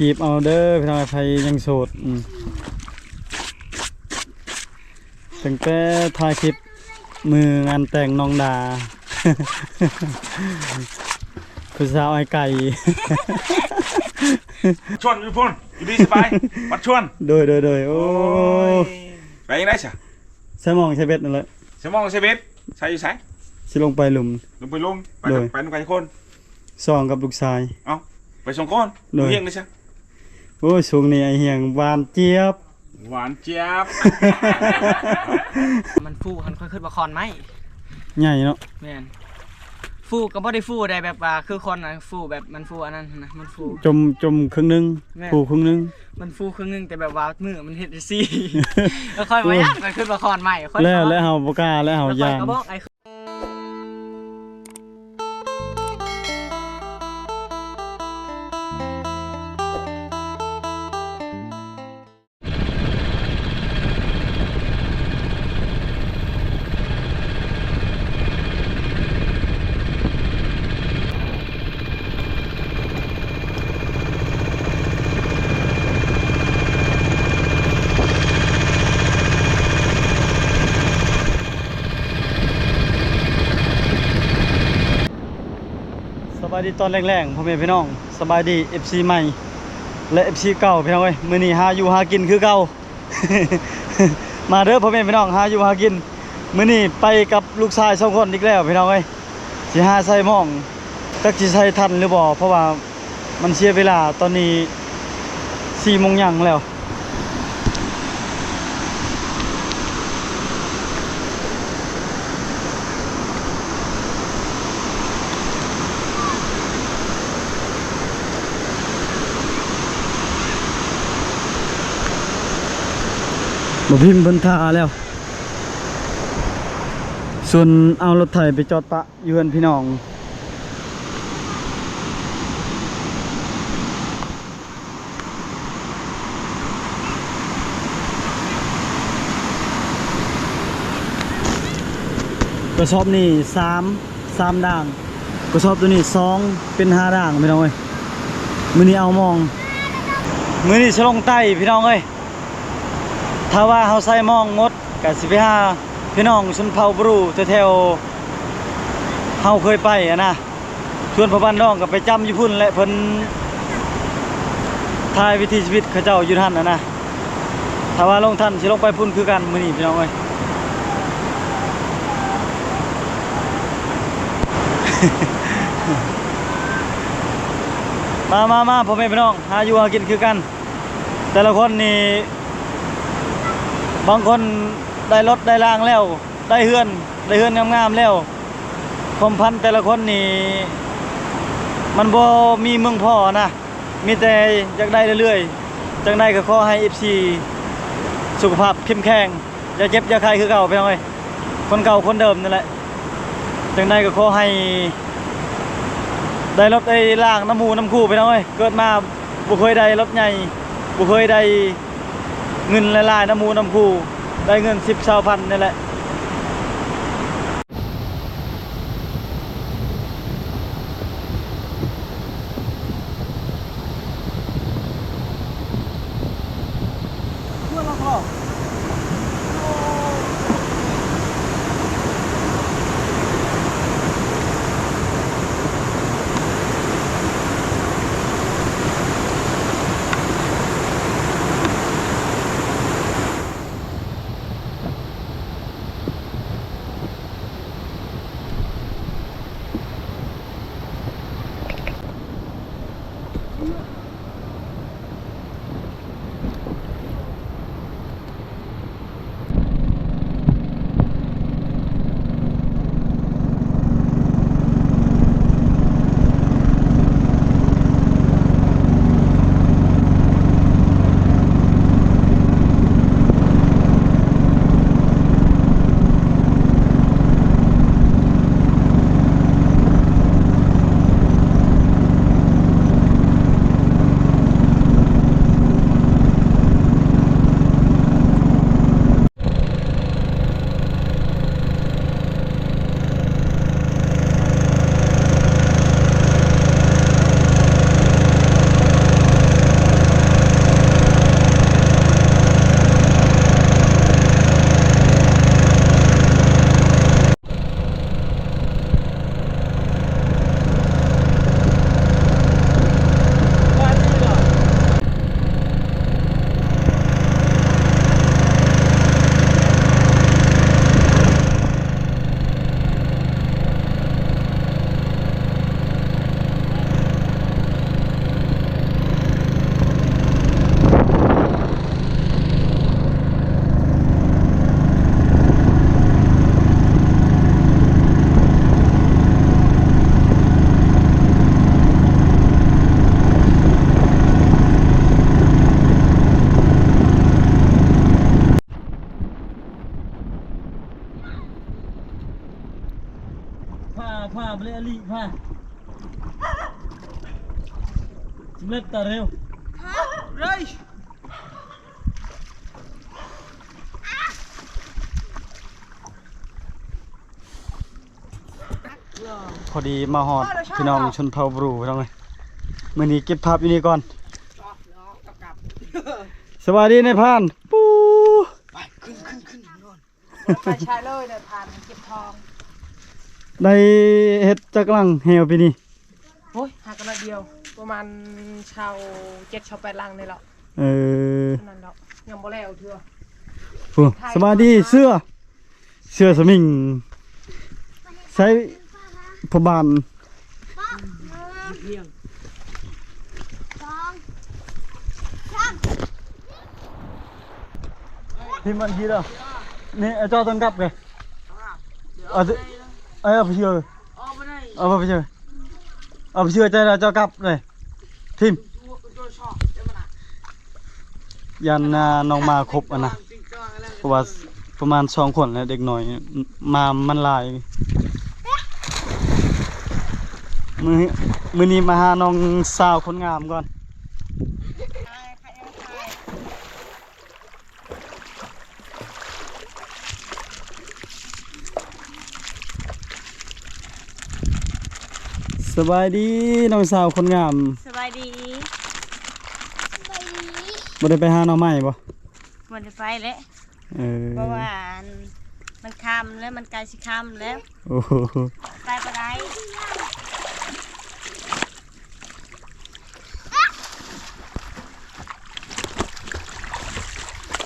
ຈີບເອົາເດີພີ່ນ້ອງ ໃຜຍັງໂສດ ອືມ ຕັ້ງແຕ່ຖ່າຍຄລິບມື້ງານແຕ່ງນ້ອງດາ ຜູ້ສາວອ້າຍໄກ່ ຊວນຢູ່ພຸ້ນ ຢູ່ດີສະບາຍ ມາຊວນ ໂດຍ ໂດຍ ໂດຍ ໂອ້ ໂອ້ຍ ໄປຈັ່ງໃດຊະ? ໃສ່ໝອງໃສ່ເບັດນັ້ນແຫຼະ ໃສ່ໝອງໃສ່ເບັດ ໃສ່ຢູ່ໃສ? ຊິລົງໄປຫຼຸມ ລົງໄປຫຼຸມ ໄປ ໂດຍ ໄປນຳກັນຈັກຄົນ? ສອງກັບລູກຊາຍ ເອົ້າ ໄປສອງຄົນ ໂດຍ ຢູ່ຮຽງໄດ້ຊະ? ໂອ້ຍ ຊ່ວງນີ້ອ້າຍຮຽງຫວານຈຽບ ຫວານຈຽບ ມັນຟູຫັ້ນ ຂ້ອຍຄິດວ່າຂອນໄມ້ ໃຫຍ່ເນາະ ແມ່ນ ຟູກໍບໍ່ໄດ້ຟູໄດ້ແບບວ່າຄືຄົນນະ ຟູແບບມັນຟູອັນນັ້ນນະ ມັນຟູ ຈົມ ຈົມເຄິ່ງໜຶ່ງ ແມ່ນ ຟູເຄິ່ງໜຶ່ງ ມັນຟູເຄິ່ງໜຶ່ງ ແຕ່ແບບວ່າມືມັນເຮັດຈັ່ງຊີ້ ແລ້ວຂ້ອຍວ່າ ໂອ້ຍ ຫຍັງ ຂ້ອຍຄິດວ່າຂອນໄມ້ ຂ້ອຍ ແລ້ວ ແລ້ວເຮົາບໍ່ກ້າ ແລ້ວເຮົາຢ້ານ ແລ້ວຂ້ອຍກໍບອກໄອ້ ສະບາຍດີຕອນແລງໆ ພໍ່ແມ່ພີ່ນ້ອງ ສະບາຍດີ ເອັຟຊີ ໃໝ່ ແລະ ເອັຟຊີ ເກົ່າ ພີ່ນ້ອງເອີຍ ມື້ນີ້ຫາຢູ່ຫາກິນຄືເກົ່າ ມາເດີພໍ່ແມ່ພີ່ນ້ອງ ຫາຢູ່ຫາກິນ ມື້ນີ້ໄປກັບລູກຊາຍສອງຄົນອີກແລ້ວພີ່ນ້ອງເອີຍ ຊິຫາໃສ່ໝອງ ຈັກຊິໃສ່ທັນຫຼືບໍ່ ເພາະວ່າ ມັນເສຍເວລາ ຕອນນີ້ສີ່ໂມງຫຍັງແລ້ວ ບໍ່ພິມເພິ່ນທ່າແລ້ວ ສ່ວນເອົາລົດໄຖໄປຈອດປະ ຢູ່ເຮືອນພີ່ນ້ອງ ກະສອບນີ້ສາມ ສາມດ່າງ ກະສອບໂຕນີ້ສອງ ເປັນຫ້າດ່າງພີ່ນ້ອງເອີຍ ມື້ນີ້ເອົາໝອງ ມື້ນີ້ຊິລົງໃຕ້ພີ່ນ້ອງເອີຍ ຖ້າວ່າເຮົາໃສ່ໝອງໝົດ ກະຊິໄປຫາພີ່ນ້ອງຊົນເຜົ່າບຣູແຖວໆ ເຮົາເຄີຍໄປຫັ້ນນະ ຊວນພໍ່ບ້ານນ້ອງກໍໄປຈ້ຳຢູ່ພຸ້ນແຫຼະ ເພິ່ນຖ່າຍວິຖີຊີວິດເຂົາເຈົ້າຢູ່ຫັ້ນຫັ້ນນະ ຖ້າວ່າລົງທັນຊິລົງໄປພຸ້ນຄືກັນມື້ນີ້ພີ່ນ້ອງເອີຍ ມາໆໆ ພໍ່ແມ່ພີ່ນ້ອງ ຫາຢູ່ຫາກິນຄືກັນ ແຕ່ລະຄົນນີ້ ບາງຄົນໄດ້ລົດໄດ້ລາງແລ້ວ ໄດ້ເຮືອນ ໄດ້ເຮືອນງາມໆແລ້ວ ຄວາມຝັນແຕ່ລະຄົນນີ້ ມັນບໍ່ມີເມືອງພໍນະ ມີແຕ່ຢາກໄດ້ເລື້ອຍໆ ຈັ່ງໃດກໍຂໍໃຫ້ ເອັຟຊີ ສຸຂະພາບເຂັ້ມແຂງ ຢ່າເຈັບຢ່າໄຂ້ຄືເກົ່າພີ່ນ້ອງເອີຍ ຄົນເກົ່າຄົນເດີມນັ້ນແຫຼະ ຈັ່ງໃດກໍຂໍໃຫ້ໄດ້ລົດໄດ້ລາງນຳໝູ່ນຳຄູ່ພີ່ນ້ອງເອີຍ ເກີດມາບໍ່ເຄີຍໄດ້ລົດໃຫຍ່ ບໍ່ເຄີຍໄດ້ເງິນຫຼາຍໆນຳໝູ່ນຳຄູ່ ໄດ້ເງິນສິບ ຊາວພັນນີ້ແຫຼະ. ລີກມາ ສຳເລັດຕາເຣວ ພໍດີມາຮອດພີ່ນ້ອງຊົນເຜົ່າບຣູ ພີ່ນ້ອງເອີຍ. ມື້ນີ້ເກັບພາບຢູ່ນີ້ກ່ອນ. ສະບາຍດີນາຍພານ. ປູ ໄປ ຂຶ້ນ ຂຶ້ນ ຂຶ້ນ ນອນ. ໄປໃຊ້ເລີຍນາຍພານ ເກັບທອງ. ໄດ້ເຮັດຈັກຫຼັງແຮວປີນີ້? ໂອ້ຍ ຫາກັນໜ້ອຍດຽວ ປະມານຊາວເຈັດ ຊາວແປດຫຼັງນີ້ແຫຼະ. ເອີ ນັ້ນດອກ ຍັງບໍ່ແລ້ວເທື່ອ. ໂອ້ ສະບາຍດີເສືອ ເສືອສະໝິງ ໃຊ້ຜ້າບ້ານ ສອງ ສາມ. ທີມມັນດີເດີ ນີ້ ເອົາເຈົ້າຕ້ອງກັບເລີຍ. ເອົາ ເອົາໄປເຊື່ອ ເອົາໄປເຊື່ອ ເອົາໄປເຊື່ອ ເຈົ້າ ເຈົ້າກັບເລີຍ ທີມ. ຢ້ານນ້ອງມາຄົບຫັ້ນນະ ເພາະວ່າປະມານສອງຄົນແຫຼະ ເດັກນ້ອຍ ມາມັນຫຼາຍ. ມື້ ມື້ນີ້ມາຫານ້ອງສາວຄົນງາມກ່ອນ. ສະບາຍດີນ້ອງສາວຄົນງາມ. ສະບາຍດີ. ບໍ່ໄດ້ໄປຫາໜໍ່ໄມ້ບໍ່? ບໍ່ໄດ້ໄປແຫຼະ. ເອີ ເພາະວ່າອັນ ມັນຄ່ຳແລ້ວ ມັນໃກ້ຊິຄ່ຳແລ້ວ. ໂອ້ໂຫ ໄປບໍ່ໄດ້.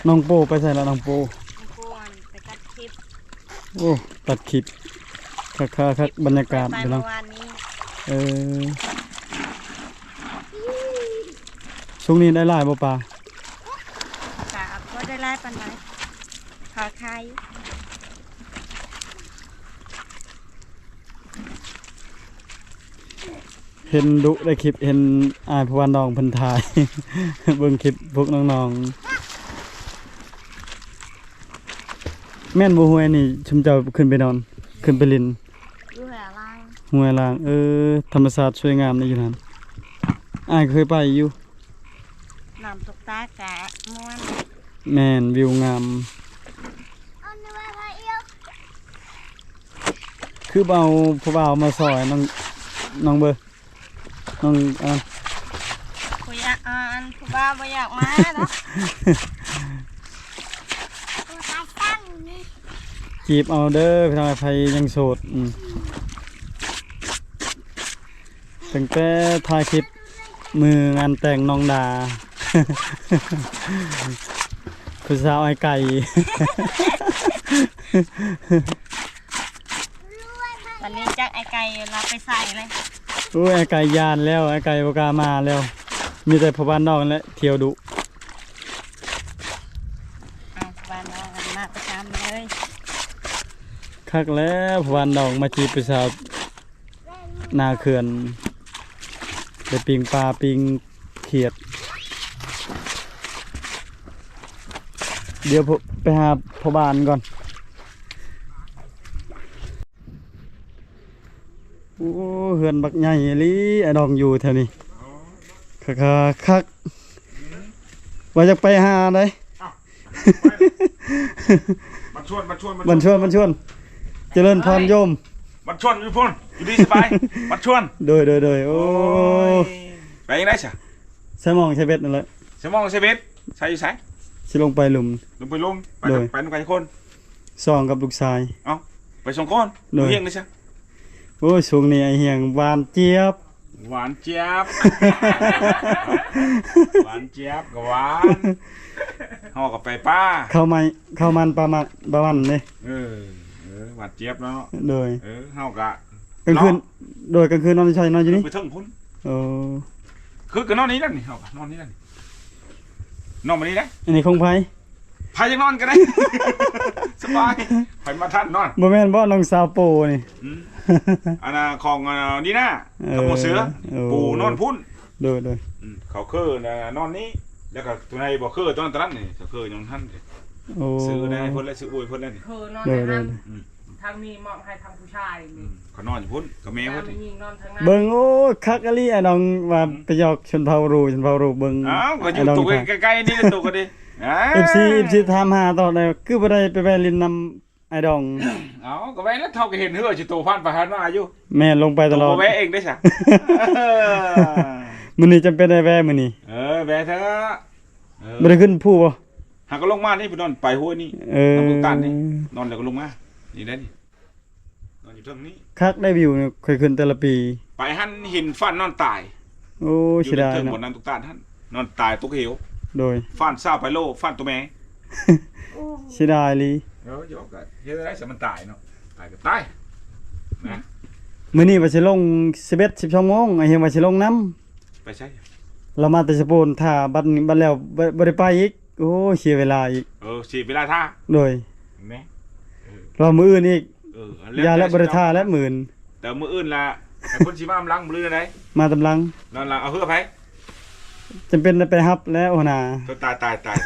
ນ້ອງໂປໄປໃສລະ ນ້ອງໂປ? ນ້ອງໂປອັນໄປຕັດຄລິບ. ໂອ້ ຕັດຄລິບ ຄັກໆໆ ບັນຍາກາດ ໄປ ພີ່ນ້ອງ ເມື່ອວານນີ້. ເອີ ຊ່ວງນີ້ໄດ້ຫຼາຍບໍ່ປາ? ກະບໍ່ໄດ້ຫຼາຍປານໃດ ພໍຂາຍ. ເຫັນດຸໃນຄລິບ ເຫັນອ້າຍຜູ້ບ້ານນ້ອງເພິ່ນຖ່າຍ ເບິ່ງຄລິບພວກນ້ອງໆ. ແມ່ນບໍ່ ຫ້ວຍນີ້ ຊຸມເຈົ້າຂຶ້ນໄປນອນ ຂຶ້ນໄປຫຼິ້ນ? ຢູ່ຫ້ວຍລາງ. ຫ້ວຍລາງ ເອີ ທຳມະຊາດສວຍງາມເດ້ຢູ່ນັ້ນ ອ້າຍເຄີຍໄປຢູ່. ນ້ຳຕົກຕາກະມ່ວນ. ແມ່ນ ວິວງາມ. ຄືບໍ່ເອົາຜູ້ບ່າວມາຊ່ອຍນ້ອງ ນ້ອງເບີ ນ້ອງອັນນັ້ນ ຜູ້ຢາກ ອັນ ຜູ້ບ່າວບໍ່ຢາກມາເນາະ. ຈີບເອົາເດີພີ່ນ້ອງ ໃຜຍັງໂສດ. ອືມ ຕັ້ງແຕ່ຖ່າຍຄລິບມື້ງານແຕ່ງນ້ອງດາ ຜູ້ສາວອ້າຍໄກ່. ບັດນີ້ຈັກອ້າຍໄກ່ລາວໄປໃສເລີຍ. ໂອ້ຍ ອ້າຍໄກ່ຢ້ານແລ້ວ ອ້າຍໄກ່ບໍ່ກ້າມາແລ້ວ ມີແຕ່ພໍ່ບ້ານນ້ອງແຫຼະທ່ຽວດຸ. ອ້າວ ພໍ່ບ້ານນ້ອງມາປະຈຳເລີຍ. ຄັກແລ້ວ ພໍ່ບ້ານນ້ອງມາຈີບຜູ້ສາວ ໜ້າເຂື່ອນ ໄປປີ້ງປາປີ້ງຂຽດ. ດຽວໄປຫາພໍ່ບ້ານກ່ອນ. ໂອ້ ເຮືອນບັກໃຫຍ່ອີ່ຫຼີ ອ້າຍນ້ອງຢູ່ແຖວນີ້ ຄັກໆ. ວ່າຢາກໄປຫາໃດ ບັນຊວນ ບັນຊວນ ບັນຊວນ ບັນຊວນ ຈະເລີນພອນໂຍມ ບັນຊວນຢູ່ພຸ້ນ ຢູ່ດີສະບາຍ ບັນຊວນ. ໂດຍ ໂດຍ ໂດຍ. ໂອ້ ໂອ້ຍ ໄປຈັ່ງໃດຊະ? ໃສ່ໝອງໃສ່ເບັດນັ້ນແຫຼະ ໃສ່ໝອງໃສ່ເບັດ ໃສ່ຢູ່ໃສ? ຊິລົງໄປຫຼຸມ ລົງໄປຫຼຸມ ໄປ ໂດຍ ໄປນຳກັນຈັກຄົນ? ສອງ ກັບລູກຊາຍ. ເອົ້າ ໄປສອງຄົນ? ໂດຍ. ອ້າຍຮຽງເດຊະ? ໂອ້ຍ ຊ່ວງນີ້ອ້າຍຮຽງຫວານຈຽບ ຫວານຈຽບ ຫວານຈຽບກໍຫວານ ເຮົາກໍໄປປ່າ ເຂົ້າໄມ້ ເຂົ້າມັນປາມັນ ປາມັນເດ້. ເອີ ເອີ ຫວານຈຽບເນາະ. ໂດຍ. ເອີ ເຮົາກໍກາງຄືນ ເນາະ ໂດຍ ກາງຄືນນອນໃສ? ນອນຢູ່ນີ້ ໄປເທິງພຸ້ນ. ໂອ້ ຄືກໍນອນນີ້ແຫຼະນີ້ ເຮົາກໍນອນນີ້ແຫຼະນີ້ ນອນມານີ້ໄດ໋. ອັນນີ້ຂອງໃຜ? ໃຜຢາກນອນກໍໄດ້ ສະບາຍ ໃຜມາທັນນອນ. ບໍ່ແມ່ນບໍ່ ນ້ອງສາວໂປນີ້? ອືມ ອັນນ່າຂອງ ເອີ ດີນາ ເອີ ກັບໝໍເສືອ. ໂອ້ ໂປນອນພຸ້ນ. ໂດຍ ໂດຍ. ອືມ ເຂົາຄືນອນນີ້ ແລ້ວກໍຕົວໃດບໍ່ຄືຕົວນັ້ນຕົວນັ້ນນີ້ ເຂົາຄືນອນຫັ້ນ. ໂອ້ ຊື້ໄດ້ເພິ່ນແລ້ວ ຊື້ອວຍເພິ່ນແລ້ວນີ້. ຄືນອນ ໂດຍ ໃນຫັ້ນ. ໂດຍ ອືມ ທາງນີ້ມອບໃຫ້ທາງຜູ້ຊາຍນີ້ ເຂົານອນຢູ່ພຸ້ນກັບແມ່ເພິ່ນ ແມ່ຍິງນອນທາງນັ້ນ ເບິ່ງ ໂອ້ຍ ຄັກອີ່ຫຼີ ອ້າຍດອງວ່າ ອືມ ໄປຫຍອກຊົນເຜົ່າຣູ ຊົນເຜົ່າຣູເບິ່ງ ອ້າວ ກໍຢູ່ ອ້າຍດອງ ຕົກໃກ້ໆນີ້ແຫຼະ ຕົກກໍດີ ເອັຟຊີ ເອັຟຊີຖາມຫາຕອດ ຄືບໍ່ໄດ້ໄປແວ່ຫຼິ້ນນຳ ອ້າຍດອງ ເອົ້າ ກໍແວ່ແລ້ວ ເຮົາກໍເຫັນເຮືອຊິໂຕຜ່ານໄປຜ່ານມາຢູ່ ແມ່ນ ລົງໄປຕະຫຼອດ ໂຕບໍ່ແວ່ເອງເດ້ຊະ ມື້ນີ້ຈຳເປັນໄດ້ແວ່ມື້ນີ້ ເອີ ແວ່ເຖາະ ເອີ ບໍ່ໄດ້ຂຶ້ນພູບໍ່? ຫາກໍລົງມານີ້ ໄປນອນປາຍຫ້ວຍນີ້ ເອີ ນຳລູກຕານນີ້ ນອນແລ້ວກໍລົງມາ ນີ້ໄດ໋ນີ້ ນອນຢູ່ເທິງນີ້ ຄັກໄດ໋ວິວນີ້ ຂ້ອຍຂຶ້ນແຕ່ລະປີ ໄປຫັ້ນເຫັນຟານນອນຕາຍ ໂອ້ຍ ເສຍດາຍເນາະ ຢູ່ເທິງບ່ອນນ້ຳຕົກຕາດຫັ້ນ ນອນຕາຍຕົກເຫວ ໂດຍ ຟານຊາວປາຍໂລ ຟານໂຕແມ່ ເສຍດາຍອີ່ຫຼີ ເອີ ຢອກ ກໍເຮັດໄດ້ຊະ ມັນຕາຍເນາະ ຕາຍກໍຕາຍນະ ມື້ນີ້ວ່າຊິລົງສິບເອັດ ສິບສອງໂມງ ອ້າຍເຮັງວ່າຊິລົງນຳ ໄປໃສ? ລາວມາແຕ່ສະໂປນ ຖ້າບັດນີ້ ບັດແລ້ວ ບໍ່ ບໍ່ໄດ້ໄປອີກ ໂອ້ຍ ເສຍເວລາອີກ ເອີ ເສຍເວລາຖ້າ ໂດຍ ແມ່ນ ເອີ ລາວມື້ອື່ນອີກ ເອີ ຢ່າແລ້ວ ບໍ່ໄດ້ຖ້າແລ້ວມື້ອື່ນ ແຕ່ມື້ອື່ນລະ ໃຫ້ຄົນຊິມານຳຫຼັງ ຫຼືໃດ ມາຕາມຫຼັງ ນັ້ນລະ ເອົາເຮືອໃຜ? ຈຳເປັນໄດ້ໄປຮັບແລ້ວຫົວໜ້າ ຕາຍ ຕາຍ ຕາຍ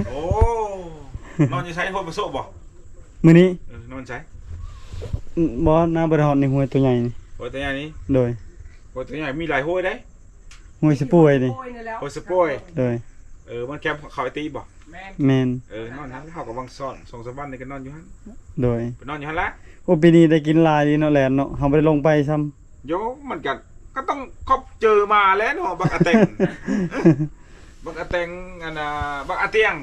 ໂອ້ ນອນຢູ່ໃສ? ຫ້ວຍປະໂຊກບໍ່? ມື້ນີ້ ເອີ ນອນໃສ? ບໍ່ ນາ ບໍ່ໄດ້ຮອດນີ້ ຫ້ວຍຕົວໃຫຍ່ນີ້ ຫ້ວຍຕົວໃຫຍ່ນີ້ ໂດຍ ຫ້ວຍຕົວໃຫຍ່ມີຫຼາຍຫ້ວຍເດ້ ຫ້ວຍສະປ່ວຍນີ້ ຫ້ວຍສະປ່ວຍ ໂດຍ ເອີ ມັນແຄມເຂົາໄອຕີບໍ່? ແມ່ນ ແມ່ນ ເອີ ນອນຫັ້ນ ເຮົາກໍວັງຊ້ອນ ສອງສາມວັນນີ້ກໍນອນຢູ່ຫັ້ນ ໂດຍ ໄປນອນຢູ່ຫັ້ນລະ ໂອ້ ປີນີ້ໄດ້ກິນຫຼາຍດີເນາະ ແຫຼມເນາະ ເຮົາບໍ່ໄດ້ລົງໄປຊ້ຳ ໂຍ ມັນກໍ ກໍຕ້ອງຂອບເຈີມາແຫຼະເນາະ ບັກອາແຕງ ບັກອາແຕງ ອັນນ່າ ບັກອາຕຽງ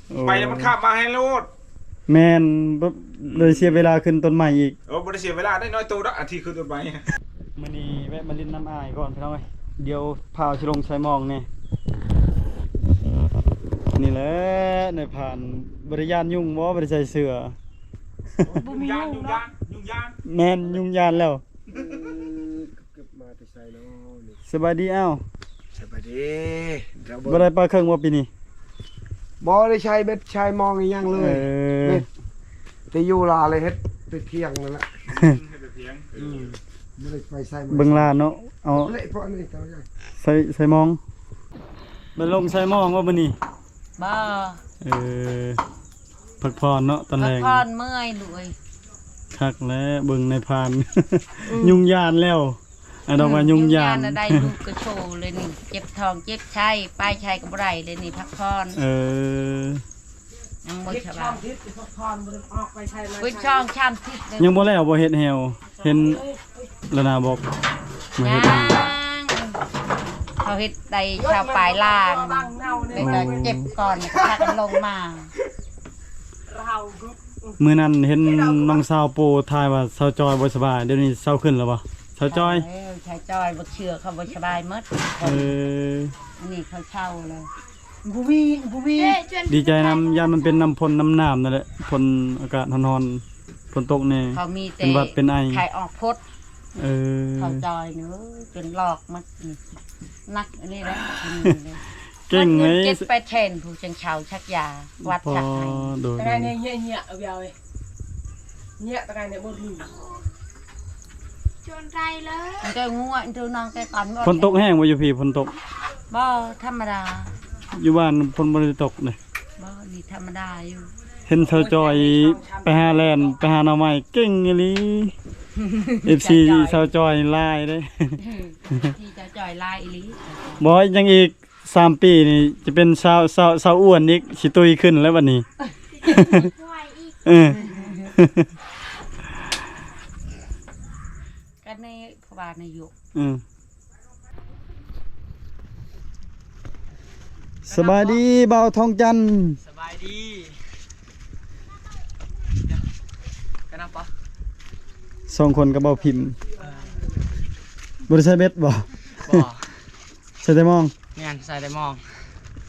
ໂອ້ ໄປແລ້ວມັນຂ້າມມາໃຫ້ໂລດ ແມ່ນ ບໍ່ ອືມ ບໍ່ໄດ້ເສຍເວລາຂຶ້ນຕົ້ນໄມ້ອີກ ເອີ ບໍ່ໄດ້ເສຍເວລາໄດ້ນ້ອຍໂຕດອກ ອັນທີ່ຂຶ້ນຕົ້ນໄມ້ ມື້ນີ້ແວະມາຫຼິ້ນນຳອ້າຍກ່ອນພີ່ນ້ອງເອີຍ ດຽວພາຊິລົງໃສ່ມອງນີ້ ນີ້ແຫຼະນາຍພານ ບໍ່ໄດ້ຢ້ານຍຸງບໍ່ ບໍ່ໄດ້ໃສ່ເສື້ອ ບໍ່ມີຍຸງເນາະ ຍຸງຢ້ານ ຍຸງຢ້ານ ແມ່ນ ຍຸງຢ້ານແລ້ວ ເອີ ເກັບມາແຕ່ໃສເນາະນີ້ ສະບາຍດີ ອ້າວ ສະບາຍດີ ບໍ່ໄດ້ປາເຄິ່ງບໍ່ປີນີ້? ບໍ່ໄດ້ໃຊ້ເບັດໃຊ້ມອງອີ່ຫຍັງເລີຍ ເອີ ເບັດ ແຕ່ຢູ່ລາວເລີຍ ເຮັດແຕ່ພຽງນັ້ນແຫຼະ ເຮັດແຕ່ພຽງ ອືມ ບໍ່ໄດ້ໄປໃສ ເບິ່ງລາວເນາະ ເອົາ ເລະເພາະອັນນີ້ ໃສ່ ໃສ່ມອງ ໄປລົງໃສ່ມອງບໍ່ມື້ນີ້? ບໍ່ ເອີ ພັກຜ່ອນເນາະຕອນແລງ ພັກຜ່ອນເມື່ອຍລູກເອີຍ ຄັກແລ້ວເບິ່ງນາຍພານ ອືມ ຍຸງຢ້ານແລ້ວ ອັນດອກວ່າ ອືມ ຍຸງຢ້ານ ຍຸງຢ້ານໄດ້ລູກກໍໂຊເລີຍນີ້ ເຈັບທ້ອງເຈັບໄສ້ ໄປໃສກໍບໍ່ໄດ້ເລີຍນີ້ ພັກຜ່ອນ ເອີ ຍັງບໍ່ສະບາຍ ເຮັດຊ່ອງທິດ ພັກຜ່ອນ ບໍ່ໄດ້ອອກໄປໃສມາໃສ ເຮັດຊ່ອງຊາມທິດເລີຍ ຍັງບໍ່ແລ້ວບໍ່ເຮັດແຮວ ເຫັນລະນາບອກ ມາເຮັດ ຍັງ ເຂົາເຮັດໄດ້ຊາວປາຍລ້ານ ແລ້ວກໍເຈັບກ່ອນ ແລ້ວກໍພາກັນລົງມາ ມື້ນັ້ນເຫັນນ້ອງສາວໂປຖ່າຍວ່າສາວຈອຍບໍ່ສະບາຍ ດຽວນີ້ເຊົາຂຶ້ນແລ້ວບໍ່? ສາວຈອຍ ເອີ ສາວຈອຍບໍ່ເຊື່ອ ເຂົາບໍ່ສະບາຍໝົດ ເອີ ອັນນີ້ເຂົາເຊົາແລ້ວ ບໍ່ມີ ບໍ່ມີ ດີໃຈນຳ ຢ້ານມັນເປັນນ້ຳຝົນນ້ຳໜາວນັ້ນແຫຼະ ຝົນອາກາດຮ້ອນໆ ຝົນຕົກແດ່ ເຂົາມີແຕ່ ເປັນຫວັດເປັນໄອ ໄຂ້ອອກພົດ ເອີ ເຂົາຈອຍເນີ ຈົນຫຼອກໝົດນີ້ ໜັກອັນນີ້ແຫຼະ ເກັ່ງເລີຍ ເຈັດແປດແສນ ຜູ້ຈັ່ງເຊົາຊັກຢາ ວັດສັກໃຫ້ ໂດຍ ຕະໄກແນ່ເຫຍໆ ເອົາເອົາເອີຍ ເຫຍຕະໄກແນ່ບໍ່ຖື ຈນໄກເລີຍ ແຕ່ງົວ ໂຕນ້ອງແຕ່ກ່ອນ ຝົນຕົກແຮງບໍ່ຢູ່ພີ້? ຝົນຕົກ ບໍ່ ທຳມະດາ ຢູ່ບ້ານຝົນບໍ່ໄດ້ຕົກເດ້ ບໍ່ ນີ້ທຳມະດາຢູ່ ເຫັນສາວຈອຍໄປຫາແລ່ນ ໄປຫາໜໍ່ໄມ້ເກັ່ງອີ່ຫຼີ ເອັຟຊີສາວຈອຍຫຼາຍເດ້ ທີ່ສາວຈອຍຫຼາຍອີ່ຫຼີ ບໍ່ ຍັງອີກ ສາມປີນີ້ຈະເປັນສາວ ສາວ ສາວອ້ວນອີກ ຊິຕຸ້ຍຂຶ້ນແລ້ວບັດນີ້ ເອີ ກັນໃນ ເພາະວ່ານາຍົກ ເອີ ສະບາຍດີບ່າວທອງຈັນ ສະບາຍດີ ກັນນຳປະ ສອງຄົນກັບບ່າວພິມ ເອີ ບໍ່ໄດ້ໃຊ້ເບັດບໍ່? ບໍ່ ໃສ່ແຕ່ມອງ ແມ່ນ ໃສ່ແຕ່ມອງ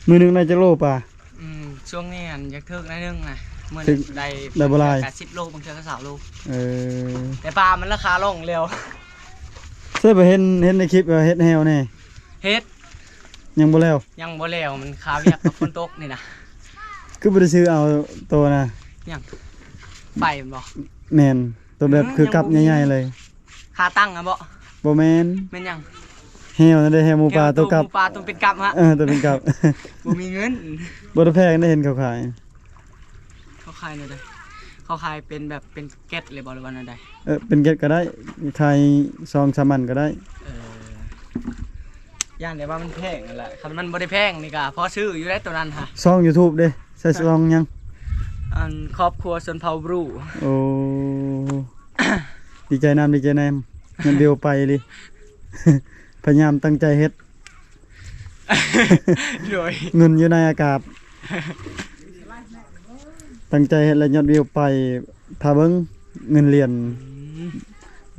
ມື້ໜຶ່ງໄດ້ຈັກໂລປາ? ອືມ ຊ່ວງນີ້ຫັ້ນຢາກຖືກໜ້ອຍໜຶ່ງນະ ມື້ໜຶ່ງໄດ້ ໄດ້ບໍ່ຫຼາຍ ກະສິບໂລ ບາງເທື່ອກໍຊາວໂລ ເອີ ແຕ່ປາມັນລາຄາລົງແລ້ວ ເຄີຍໄປເຫັນ ເຫັນໃນຄລິບວ່າເຮັດແຮວແນ່ ເຮັດ ຍັງບໍ່ແລ້ວ ຍັງບໍ່ແລ້ວ ມັນຄາວຽກກັບຝົນຕົກນີ້ນະ ຄືບໍ່ໄດ້ຊື້ເອົາໂຕນະ ຫຍັງ ໄຟແມ່ນບໍ່? ແມ່ນ ໂຕແບບຄືກັບໃຫຍ່ໆເລີຍ ຂາຕັ້ງຫັ້ນບໍ? ບໍ່ແມ່ນ ແມ່ນຫຍັງ? ແຮວນັ້ນເດ້ ແຮວໝູປ່າ ແຮວໂຕກັບ ໂຕໝູປ່າ ໂຕເປັນກັບຫະ? ເອີ ໂຕເປັນກັບ ບໍ່ມີເງິນ ບໍ່ໄດ້ແພງເດ້ ເຫັນເຂົາຂາຍ ເຂົາຂາຍແນວໃດ? ເຂົາຂາຍເປັນແບບເປັນແກັດເລີຍບໍ່ ຫຼືວ່າແນວໃດ? ເອີ ເປັນແກັດກໍໄດ້ ຂາຍສອງສາມອັນກໍໄດ້. ເອີ ຢ້ານແຕ່ວ່າມັນແພງຫັ້ນແຫຼະ ຄັນມັນບໍ່ໄດ້ແພງນີ້ກໍພໍຊື້ຢູ່ໄດ໋ ໂຕນັ້ນຫະ. ຊ່ອງຢູທູບເດ້ ໃສ່ຊ່ອງຫຍັງ? ອັນ ຄອບຄົວຊົນເຜົ່າບຣູ. ໂອ້ ດີໃຈນຳ ດີໃຈນຳ ມັນເດວໄປອີ່ຫຼີ ພະຍາຍາມຕັ້ງໃຈເຮັດ. ໂດຍ ເງິນຢູ່ໃນອາກາດ ຕັ້ງໃຈເຮັດແລ້ວຍອດວິວໄປ. ຖ້າເບິ່ງເງິນຫຼຽນ ອືມ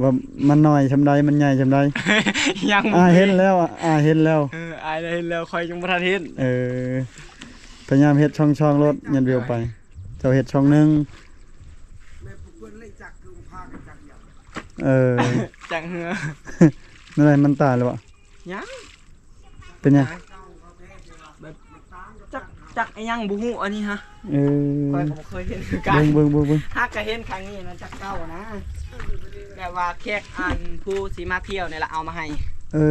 ວ່າມັນນ້ອຍຊ່ຳໃດ ມັນໃຫຍ່ຊ່ຳໃດ. ຍັງ ອາ ເຫັນແລ້ວ ອາ ເຫັນແລ້ວ. ເອີ ອາ ເຫັນແລ້ວ ຂ້ອຍຍັງບໍ່ທັນເຫັນ. ເອີ ພະຍາຍາມເຮັດຊ່ອງໆໂລດ ຍອດວິວໄປ. ເຈົ້າເຮັດຊ່ອງໜຶ່ງ. ເອີ ຈັກເຮືອ ແນວໃດ ມັນຕາຍແລ້ວບໍ່? ຍັງ. ເປັນຫຍັງ? ແບບ ຈັກ ຈັກອີ່ຫຍັງບໍ່ຮູ້ອັນນີ້ຫະ. ເອີ ຂ້ອຍກໍບໍ່ເຄີຍເຫັນຄືກັນ. ເບິ່ງໆໆໆ ຫາກະເຫັນຄັ້ງນີ້ນະ ຈັກເກົ່ານະ ແບບວ່າແຂກອັນຜູ້ຊິມາທ່ຽວນີ້ລະເອົາມາໃຫ້. ເອີ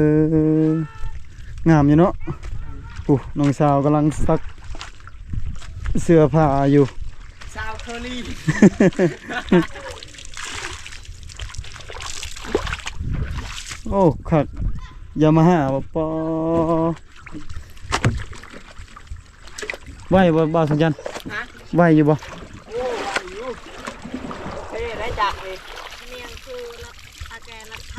ງາມຢູ່ເນາະ. ອືມ ໂອ້ ນ້ອງສາວກຳລັງຊັກເສື້ອຜ້າຢູ່. ຊາວເຄີລີ. ໂອ້ ຄັກ ຢາມາຮາ ປໍ ໄວບໍ່ ບ່າວສັງຈັນ? ຮະ? ໄວຢູ່ບໍ່? ໂອ້ ໄວຢູ່. ໂອເຄໄດ້ຈັກເລີຍ. ສຽງຄືລົດ ອາ ແກລົດໄຖ.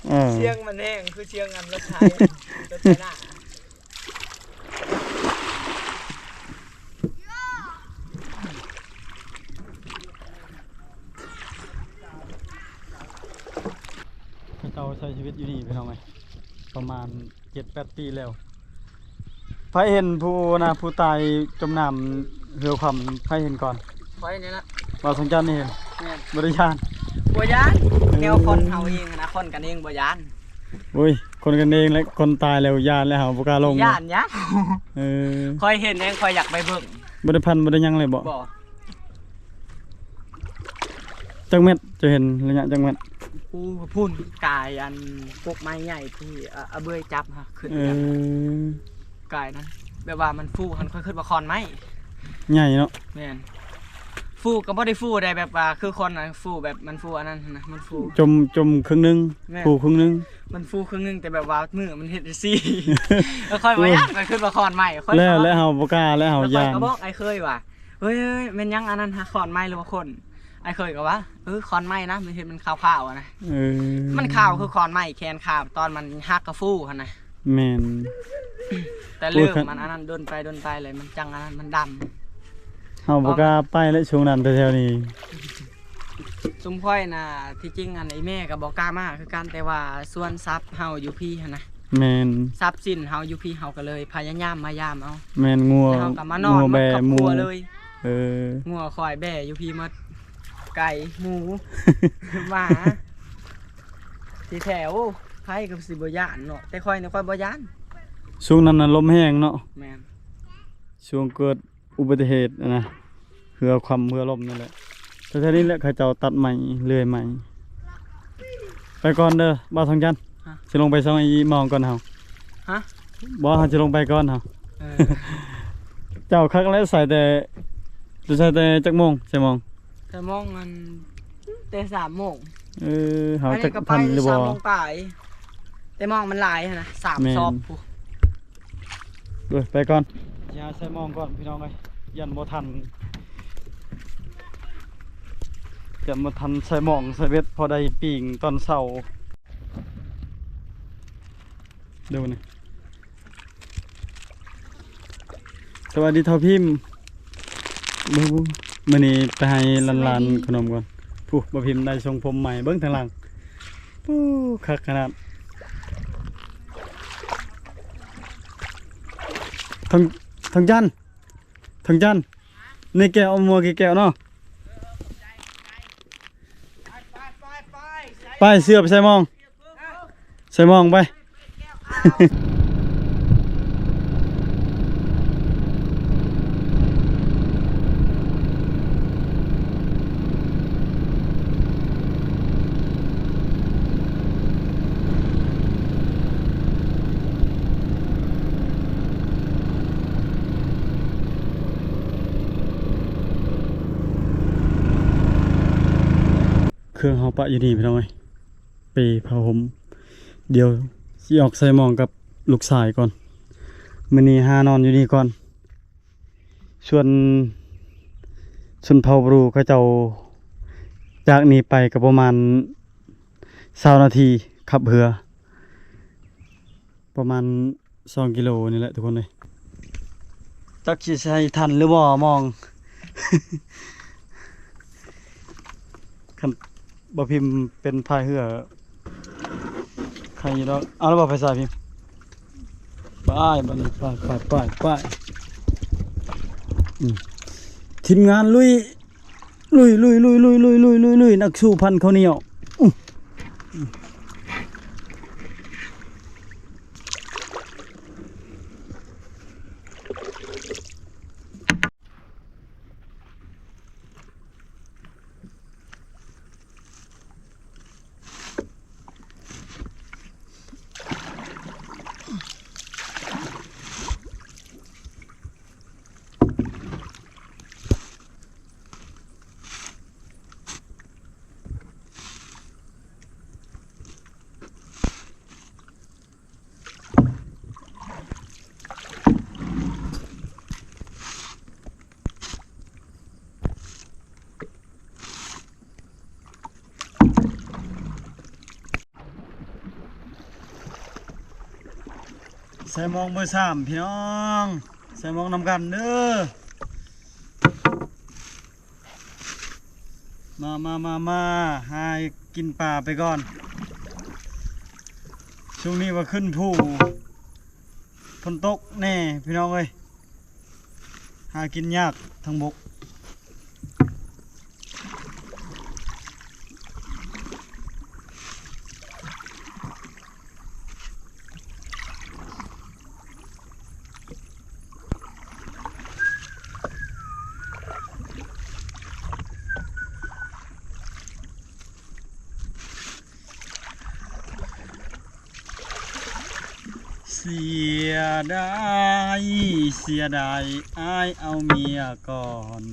ເອີ ສຽງມັນແຮງ ຄືສຽງອັນລົດໄຖ ລົດໄຖນາ. ເຂົາເຈົ້າໃຊ້ຊີວິດຢູ່ນີ້ ພີ່ນ້ອງເອີຍ ປະມານເຈັດແປດປີແລ້ວ. ໃຜເຫັນຜູ້ນະ ຜູ້ຕາຍຈົມນ້ຳເຮືອຄວ່ຳ ໃຜເຫັນກ່ອນ? ຂ້ອຍນີ້ລະ. ບ່າວສັງຈັນນີ້ເຫັນ? ແມ່ນ. ບໍ່ໄດ້ຢ້ານ? ບໍ່ຢ້ານ. ເອີ ແນວຄົນເຮົາເອງນະ ຄົນກັນເອງບໍ່ຢ້ານ. ໂອ້ຍ ຄົນກັນເອງແຫຼະ ຄົນຕາຍແລ້ວຢ້ານແລ້ວ ເຮົາບໍ່ກ້າລົງ. ຢ້ານຫຍັງ? ເອີ ຂ້ອຍເຫັນແຮງ ຂ້ອຍຢາກໄປເບິ່ງ. ບໍ່ໄດ້ພັນ ບໍ່ໄດ້ຫຍັງເລີຍບໍ່? ບໍ່. ຈັກແມັດ ເຈົ້າເຫັນໄລຍະຈັກແມັດ? ໂອ້ ພຸ້ນ ກາຍອັນກົກໄມ້ໃຫຍ່ທີ່ ອາ ອາເບຍຈັບຫະ ຂຶ້ນ. ເອີ ກາຍນັ້ນ ແບບວ່າມັນຟູຫັ້ນ ຂ້ອຍຄິດວ່າຂອນໄມ້ໃຫຍ່ເນາະ. ແມ່ນ. ຟູກໍບໍ່ໄດ້ຟູໄດ໋ ແບບວ່າຄືຄົນນະ ຟູແບບມັນຟູອັນນັ້ນນະ ມັນຟູ ຈົມ ຈົມເຄິ່ງໜຶ່ງ. ແມ່ນ. ຟູເຄິ່ງໜຶ່ງ. ມັນຟູເຄິ່ງໜຶ່ງ ແຕ່ແບບວ່າມືມັນເຮັດຈັ່ງຊີ້. ແລ້ວຂ້ອຍບໍ່ຢາກ ຂ້ອຍຄິດວ່າຂອນໄມ້. ຂ້ອຍ ແລ້ວ ແລ້ວເຮົາບໍ່ກ້າ ແລ້ວເຮົາຢ້ານ. ຂ້ອຍກໍບອກອ້າຍເຂີຍວ່າ ເຮີ້ຍ ເຮີ້ຍ ແມ່ນຫຍັງອັນນັ້ນຫະ ຂອນໄມ້ຫຼືວ່າຄົນ? ອ້າຍເຂີຍກໍວ່າ ເອີ ຂອນໄມ້ນະ ມັນເຫັນມັນຂາວໆນະ. ເອີ ມັນຂາວຄືຂອນໄມ້ ແຂນຂາວ ຕອນມັນຫັກກະຟູຫັ້ນນະ. ແມ່ນ. ແຕ່ເລີ່ມ ໂອ້ຍ ມັນອັນນັ້ນ ດົນໄປ ດົນໄປເລີຍ ມັນຈັ່ງອັນນັ້ນ ມັນດຳ. ເຮົາບໍ່ກ້າໄປແລ້ວ ຊ່ວງນັ້ນແຖວໆນີ້. ຊຸມຂ້ອຍນະ ທີ່ຈິງອັນ ອີ່ແມ່ກໍບໍ່ກ້າມາຄືກັນ ແຕ່ວ່າສວນສັດເຮົາຢູ່ພີ້ຫັ້ນນະ. ແມ່ນ. ຊັບສິນເຮົາຢູ່ພີ້ ເຮົາກໍເລີຍພະຍາຍາມມາຢາມເອົາ. ແມ່ນ. ງົວ ແລ້ວເຮົາກໍມານອນ ງົວແບ ໝົດຄອບຄົວເລີຍ. ເອີ ງົວຄວາຍແບຢູ່ພີ້ໝົດ ໄກ່ ໝູ ໝາ ທີ່ແທ້. ໂອ້ ໃຜກໍຊິບໍ່ຢ້ານເນາະ ແຕ່ຂ້ອຍນີ້ຂ້ອຍບໍ່ຢ້ານ. ຊ່ວງນັ້ນນະ ລົມແຮງເນາະ. ແມ່ນ. ຊ່ວງເກີດ ອຸບັດຕິເຫດນະ ເຮືອຄວ່ຳເຮືອລົ້ມນັ້ນແຫຼະ. ແຖວໆນີ້ແຫຼະ ເຂົາເຈົ້າຕັດໄມ້ ເລື່ອຍໄມ້. ໄປກ່ອນເດີ ບ່າວທອງຈັນ. ຮະ? ຊິລົງໄປຊ່ອງອີ່ມອງກ່ອນເຮົາ. ຮະ? ບໍ່ ເຮົາຊິລົງໄປກ່ອນເຮົາ. ເອີ ເຈົ້າຄັກແລ້ວ ໃສ່ແຕ່ ເຈົ້າໃສ່ແຕ່ຈັກໂມງ ໃສ່ໝອງ? ແຕ່ໝອງອັນ ແຕ່ສາມໂມງ. ເອີ ເຮົາຈັກທັນຫຼືບໍ່? ສາມໂມງປາຍ ແຕ່ໝອງມັນຫຼາຍຫັ້ນນະ ສາມ ແມ່ນ ຊອບພຸ້ນ. ໂດຍ ໄປກ່ອນ ຊິຫາໃສ່ໝອງກ່ອນພີ່ນ້ອງເອີຍ ຢ້ານບໍ່ທັນ ຢ້ານບໍ່ທັນໃສ່ໝອງໃສ່ເບັດ ພໍໄດ້ປີ້ງຕອນເຊົ້າ. ເດີນີ້ ສະບາຍດີທ້າວພິມ. ເບິ່ງ ມື້ນີ້ໄປໃຫ້ຫຼານໆ ສະບາຍດີ ຂະໜົມກ່ອນ. ຜູ້ ບ່າວພິມໄດ້ຊົງຜົມໃໝ່ ເບິ່ງທາງຫຼັງ. ໂອ້ ຄັກຂະໜາດ. ທອງ ທອງຈັນ ທອງຈັນ ນີ້ແກ້ວ ເອົາໝວກແກ້ວເນາະ. ໄປ ເສື້ອໄປໃສ່ໝອງ ໃສ່ໝອງໄປ. ເ ເຄື່ອງເຮົາປະຢູ່ນີ້ພີ່ນ້ອງເອີຍ ເປ ຜ້າຫົ່ມ. ດຽວຊິອອກໃສ່ໝອງກັບລູກຊາຍກ່ອນ. ມື້ນີ້ຫານອນຢູ່ນີ້ກ່ອນ. ສ່ວນຊົນເຜົ່າບຣູເຂົາເຈົ້າ ຈາກນີ້ໄປກໍປະມານຊາວນາທີ ຂັບເຮືອ ປະມານສອງກິໂລນີ້ແຫຼະທຸກຄົນເອີຍ. ຈັກຊິໃສ່ທັນຫຼືບໍ່ມອງ. ຄັນບໍ່ພິມເປັນພາຍເຮືອ ໃຄຢູ່ດອກ. ເອົາແລ້ວບໍ່ໄຟສາຍພິມ? ໄປ ບັດນີ້ ໄປ ໄປ ໄປ ໄປ. ອືມ ທີມງານລຸຍ ລຸຍ ລຸຍ ລຸຍ ລຸຍ ລຸຍ ລຸຍ ລຸຍ ລຸຍ ນັກສູ້ພັນເຂົ້າໜຽວ. ອືມ ໃສ່ໝອງເບີສາມພີ່ນ້ອງ ໃສ່ໝອງນຳກັນເດີ. ມາ ມາ ມາ ມາ ຫາກິນປາໄປກ່ອນ. ຊ່ວງນີ້ວ່າຂຶ້ນພູ ຝົນຕົກແດ່ພີ່ນ້ອງເອີຍ ຫາກິນຍາກທາງບົກ. ເສຍດາຍ ເສຍດາຍ ອ້າຍເອົາເມຍກ່ອນ.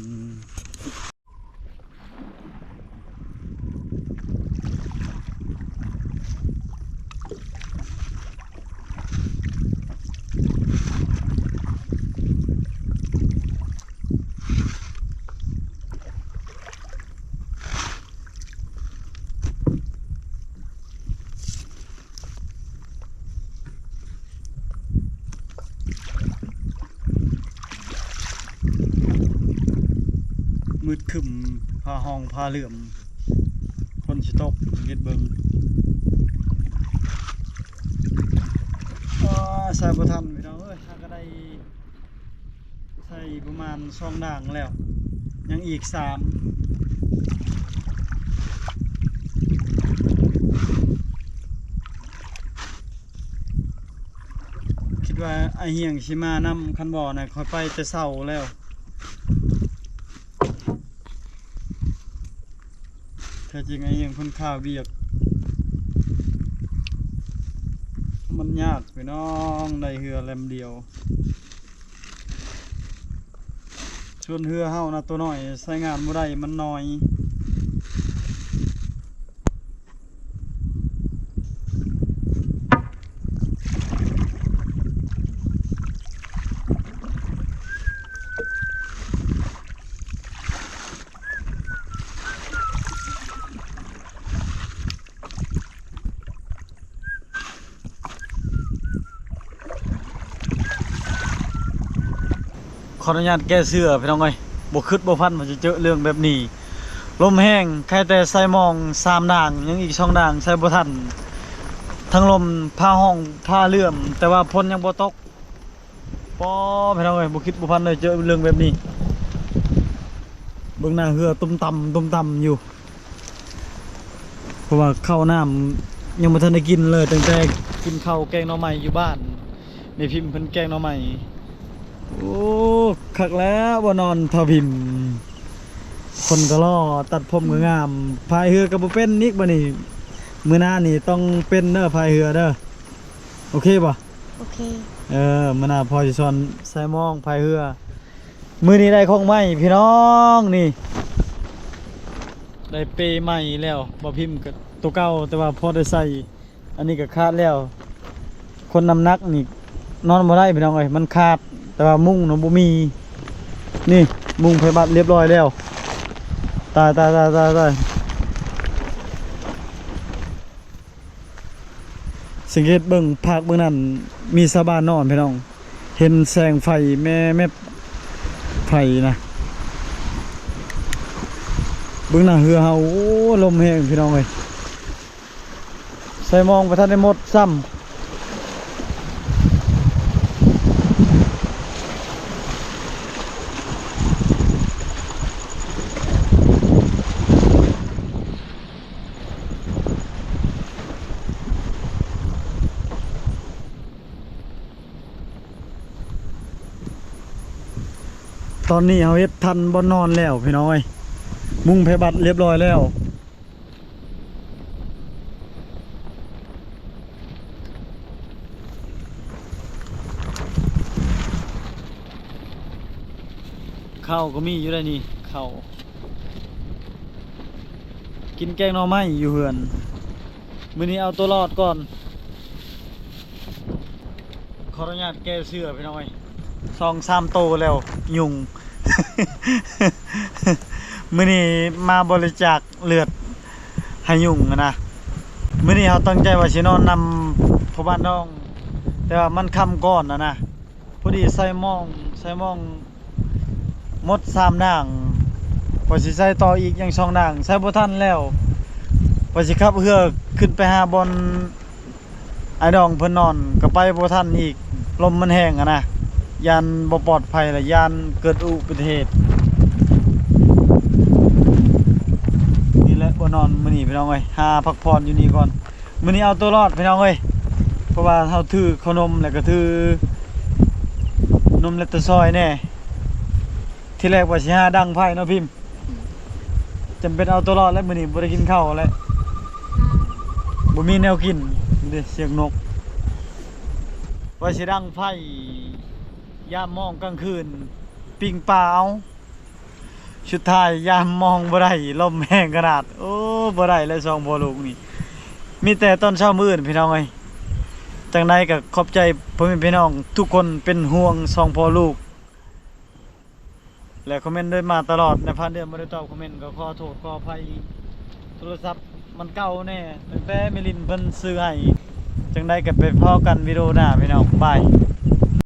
ມືດຄຶ້ມ ຟ້າຮ້ອງຟ້າເຫຼື້ອມ ຝົນຊິຕົກ ສັງເກດເບິ່ງ. ອ້າ ໃສ່ບໍ່ທັນພີ່ນ້ອງເອີຍ ຫາກະໄດ້ ໃສ່ປະມານສອງດ່າງແລ້ວ ຍັງອີກສາມ. ຄິດວ່າອ້າຍຮຽງຊິມານຳ ຄັນບໍ່ນະ ຂ້ອຍໄປແຕ່ເຊົ້າແລ້ວ. ແທ້ຈິງອ້າຍຮຽງເພິ່ນຄາວຽກ ມັນຍາກພີ່ນ້ອງ ໄດ້ເຮືອລຳດຽວ. ສ່ວນເຮືອເຮົານະ ຕົວນ້ອຍໃຊ້ງານບໍ່ໄດ້ ມັນນ້ອຍ. ຂໍອະນຸຍາດແກ້ເສື້ອພີ່ນ້ອງເອີຍ ບໍ່ຄິດບໍ່ຝັນວ່າຈະເຈີເລື່ອງແບບນີ້. ລົມແຮງ ໃຄ່ແຕ່ໃສ່ໝອງສາມດ່າງ ຍັງອີກສອງດ່າງໃສ່ບໍ່ທັນ. ທັງລົມ ຟ້າຮ້ອງ ຟ້າເຫຼື້ອມ ແຕ່ວ່າຝົນຍັງບໍ່ຕົກ. ປໍ ພີ່ນ້ອງເອີຍ ບໍ່ຄິດບໍ່ຝັນເລີຍເຈີເລື່ອງແບບນີ້. ເບິ່ງໜ້າເຮືອຕຸ່ມຕ່ຳ ຕຸ່ມຕ່ຳຢູ່ ເພາະວ່າເຂົ້ານ້ຳຍັງບໍ່ທັນໄດ້ກິນເລີຍ ຕັ້ງແຕ່ກິນເຂົ້າແກງໜໍ່ໄມ້ຢູ່ບ້ານ ແມ່ພິມເພິ່ນແກງໜໍ່ໄມ້. ໂອ້ ຄັກແລ້ວ ບໍ່ນອນເທົ່າພິມ ຄົນກໍຫຼໍ່ ຕັດຜົມກໍງາມ ພາຍເຮືອກໍບໍ່ເປັນອີກ. ບັດນີ້ມື້ໜ້ານີ້ຕ້ອງເປັນເດີ ພາຍເຮືອເດີ ໂອເຄບໍ່? ໂອເຄ. ເອີ ມື້ໜ້າພໍ່ຊິສອນໃສ່ໝອງພາຍເຮືອ. ມື້ນີ້ໄດ້ຂອງໃໝ່ພີ່ນ້ອງນີ້ ໄດ້ເປໃໝ່ແລ້ວ ບໍ່ພິມກໍໂຕເກົ່າ ແຕ່ວ່າພໍໄດ້ໃສ່. ອັນນີ້ກໍຂາດແລ້ວ. ຄົນນ້ຳໜັກນີ້ນອນບໍ່ໄດ້ພີ່ນ້ອງເອີຍ ມັນຂາດ. ແຕ່ວ່າມຸ້ງນະບໍ່ມີ. ນີ້ ມຸ້ງໄຟບັດລຽບຮ້ອຍແລ້ວ. ຕາຍ ຕາຍ ຕາຍ ຕາຍ ຕາຍ. ສັງເກດເບິ່ງພາກເບື້ອງນັ້ນ ມີຊາວບ້ານນອນພີ່ນ້ອງ. ເຫັນແສງໄຟແມ່ແມັບໄຟນະ. ເບິ່ງໜ້າເຮືອເຮົາ ໂອ້ ລົມແຮງພີ່ນ້ອງເອີຍ. ໃສ່ມອງບໍ່ທັນໄດ້ໝົດຊ້ຳ. ຕອນນີ້ເຮົາເຮັດທັນບ່ອນນອນແລ້ວພີ່ນ້ອງເອີຍ. ມຸງໄຟບັດລຽບຮ້ອຍແລ້ວ. ເຂົ້າກໍມີຢູ່ໄດ໋ນີ້ ເຂົ້າ ກິນແກງໜໍ່ໄມ້ຢູ່ເຮືອນ. ມື້ນີ້ເອົາຕົວລອດກ່ອນ. ຂໍອະນຸຍາດແກ້ເສື້ອພີ່ນ້ອງເອີຍ ສອງສາມໂຕແລ້ວຍຸງ. ມື້ນີ້ມາບໍລິຈາກເລືອດໃຫ້ຍຸງນະ. ມື້ນີ້ເຮົາຕັ້ງໃຈວ່າຊິນອນນຳພໍ່ບ້ານນ້ອງ ແຕ່ວ່າມັນຄ່ຳກ່ອນນະນະ. ພໍດີໃສ່ມອງ ໃສ່ມອງ ໝົດສາມດ່າງ ວ່າຊິໃສ່ຕໍ່ອີກຍັງສອງດ່າງ ໃສ່ບໍ່ທັນແລ້ວ. ວ່າຊິຂັບເຮືອຂຶ້ນໄປຫາບ່ອນອ້າຍດອງເພິ່ນນອນ ກໍໄປບໍ່ທັນອີກ. ລົມມັນແຮງຫັ້ນນະ ຢ້ານບໍ່ປອດໄພ ແລະ ຢ້ານເກີດອຸບັດຕິເຫດ. ນີ້ແຫຼະບ່ອນນອນມື້ນີ້ພີ່ນ້ອງເອີຍ ຫາພັກຜ່ອນຢູ່ນີ້ກ່ອນ. ມື້ນີ້ເອົາຕົວລອດພີ່ນ້ອງເອີຍ ເພາະວ່າເຮົາຖືເຂົ້າໜົມ ແລ້ວກໍຖືນົມແລກໂຕຊອຍແດ່. ທີແລກວ່າຊິຫາດັງໄຟເນາະພິມ ຈຳເປັນເອົາຕົວລອດແລ້ວ ມື້ນີ້ບໍ່ໄດ້ກິນເຂົ້າແລ້ວ ບໍ່ມີແນວກິນ. ເດ້ ສຽງນົກ. ວ່າຊິດັງໄຟຍາມມອງກາງຄືນ ປີ້ງປາເອົາ. ສຸດທ້າຍຍາມມອງບໍ່ໄດ້ ລົມແຮງຂະໜາດ. ໂອ້ ບໍ່ໄດ້ແລ້ວສອງພໍ່ລູກນີ້ ມີແຕ່ຕອນເຊົ້າມື້ອື່ນພີ່ນ້ອງເອີຍ. ຈັ່ງໃດກໍຂອບໃຈພໍ່ແມ່ພີ່ນ້ອງທຸກຄົນເປັນຫ່ວງສອງພໍ່ລູກ ແລະ ຄອມເມັນໂດຍມາຕະຫຼອດ. ໃນຜ່ານເດືອນບໍ່ໄດ້ຕອບຄອມເມັນ ກໍຂໍໂທດຂໍອະໄພ. ໂທລະສັບມັນເກົ່າແດ່ ຕັ້ງແຕ່ແມ່ລິນເພິ່ນຊື້ໃຫ້. ຈັ່ງໃດກໍໄປພໍ້ກັນວິດີໂອໜ້າພີ່ນ້ອງ ບາຍ.